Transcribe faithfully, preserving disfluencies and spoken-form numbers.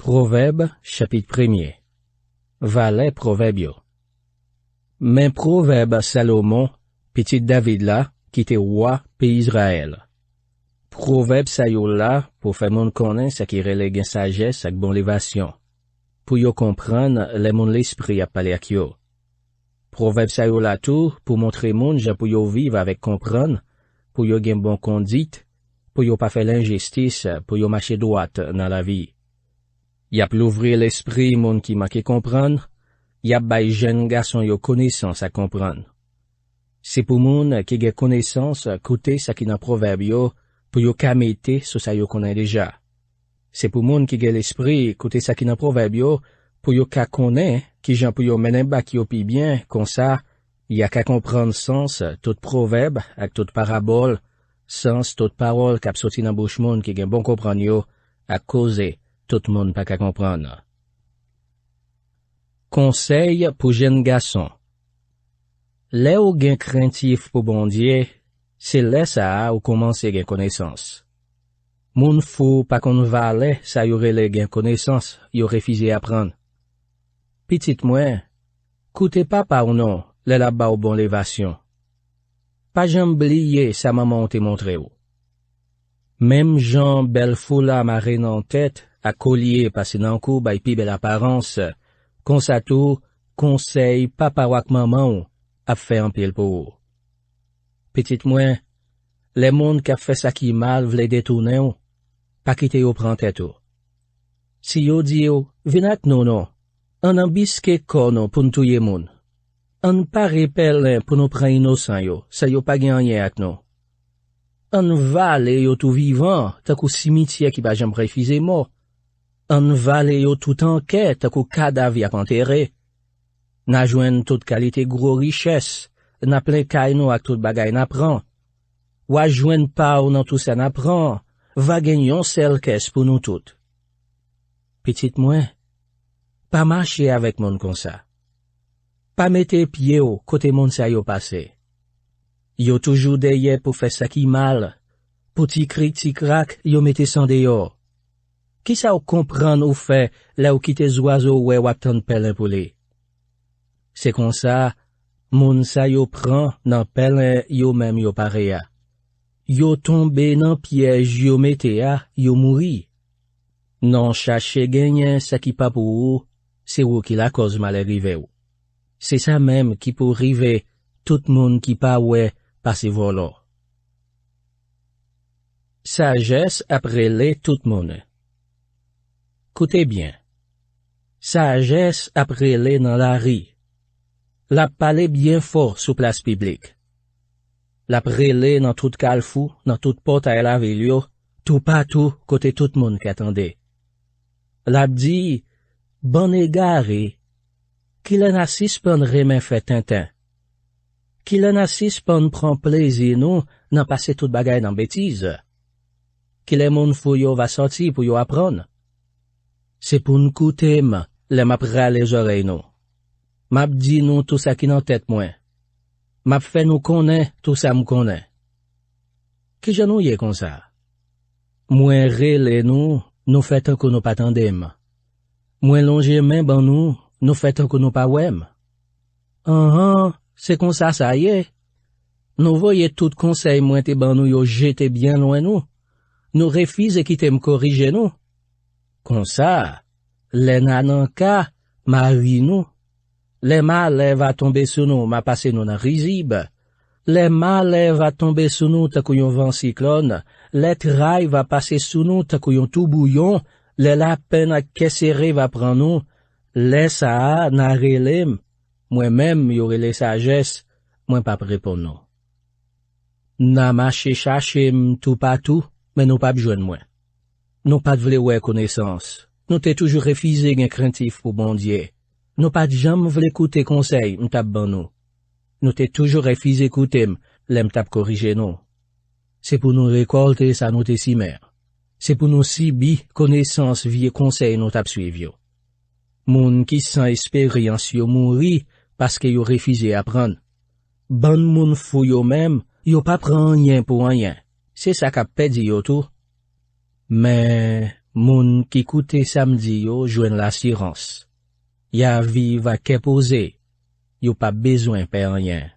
Pwovèb, chapit premye. Valè pwovèb yo. Men pwovèb Salomon, pitit David la, ki te wa peyi Izrayèl. Pwovèb sa yo la pou fè moun konnen sa ki rele gen sajès ak bon levasyon, pou yo konprann lè moun lespri ap pale ak yo. Pwovèb sa yo la tou pou montre moun jan pou yo viv avèk konprann, pou yo gen bon kondit, pou yo pa fè lenjistis, pou yo mache dwat nan lavi. Y ap louvri lespri moun ki manke konprann, y ap bay jèn gason yo konesans ak konprann. Se pou moun ki gen konesans koute sa ki nan pwovèb yo, pou yo ka mete sou sa yo konnen deja. Se pou moun ki gen lespri koute sa ki nan pwovèb yo, pou yo ka konnen ki jan pou yo mennen bak yo pi byen, konsa, y a ka konprann sans tout pwovèb ak tout parabòl, sans tout pawòl k ap soti nan bouch moun ki gen bon konprann yo, ak koze tout moun pa ka konprann. Konsèy pou jèn gason. Lè w gen krentif pou Bondye, se lè sa a ou kòmanse gen konesans. Moun fou pa konn valè sa yo rele gen konesans, yo refize aprann. Pitit mwen, koute papa w non lè l ap ba w bon levasyon. Pa janm bliye sa manman w te montre w. Menm jan bèl foula mare nan tèt ak kolye pase nan kou bay pi bèl aparans, konsa tou konsèy papa w ak manman w ap fè anpil pou ou. Pitit mwen, lè moun k ap fè sa ki mal vle detounen w, pa kite yo pran tèt ou. Si yo di w, "Vin ak nou non, ann anbiske kò nou pou n touye moun. Ann pare pèlen pou nou pran inosan yo, san yo pa gen anyen ak nou. Ann vale yo tou vivan, tankou simityè ki pa janm refize mò. Ann vale yo tout an kè, tankou kadav y ap antere. N a jwenn tout kalite gwo richès, n a plen kay nou ak tout bagay n a pran. W a jwenn pa w nan tou sa n a pran, va gen yon sèl kès pou nou tout." Pitit mwen, pa mache avèk moun konsa. Pa mete pye w kote moun sa yo pase. Yo toujou dèyè pou fè sa ki mal, pou ti krik ti krak yo mete san deyò. Kisa w konprann ou fè lè w kite zwazo wè w ap tann pèlen pou li? Se konsa, moun sa yo pran nan pèlen yo menm yo pare a. Yo tonbe nan pyèj yo mete a, yo mouri. Non chache genyen sa ki pa pou ou, se ou ki lakòz malè rive w. Se sa menm ki pou rive tout moun ki pa wè pase vòlò. Sajès ap rele tout moun. Koute byen. Sajès ap rele nan lari. L ap pale byen fò sou plas piblik. L ap rele nan tout kalfou, nan tout pòtay lavil yo, toupatou kote tout moun ka tande. L ap di, "Bann egare, kilè n a sispann renmen fè tenten? Kilè n a sispann pran plezi nou nan pase tout bagay nan betiz? Kilè moun fou yo va sòti pou yo aprann? Se pou n koute m lè m ap rale zòrèy nou. M ap di nou tou sa ki nan tèt mwen. M ap fè nou konnen tou sa m konnen." Kijan nou ye konsa? Mwen rele nou, nou fè tankou nou pa tande m. Mwen lonje men ban nou, nou fè tankou nou pa wè m. Anhan, se konsa sa ye. Nou voye tout konsèy mwen te ban nou yo jete byen lwen nou. Nou refize kite m korije nou. Konsa, lè n a nan ka, m a ri nou. Lè malè va tonbe sou nou, m a pase nou nan rizib. Lè malè va tonbe sou nou tankou yon van siklòn, lè tray va pase sou nou tankou yon toubouyon, lè lapenn ak kè sere va pran nou, lè sa a, n a rele m, mwen menm yo rele sajès, mwen p ap reponn nou. N a mache chache m toupatou, men nou p ap jwenn mwen. Nou pa t vle wè konesans. Nou te toujou refize gen krentif pou Bondye. Nou pa t janm vle koute konsèy m t ap ban nou. Nou te toujou refize koute m lè m t ap korije nou. Se pou nou rekòlte sa nou te simen an. Se pou nou sibi konesans vye konsèy nou t ap swiv yo. Moun ki san esperyans yo mouri paske yo refize aprann. Bann moun fou yo menm, yo pa pran anyen pou anyen. Se sa k ap pèdi yo tou. Men, Moun ki koute sa m di yo jwenn lasirans. Y a viv ak kè poze. Yo p ap bezwen pè anyen.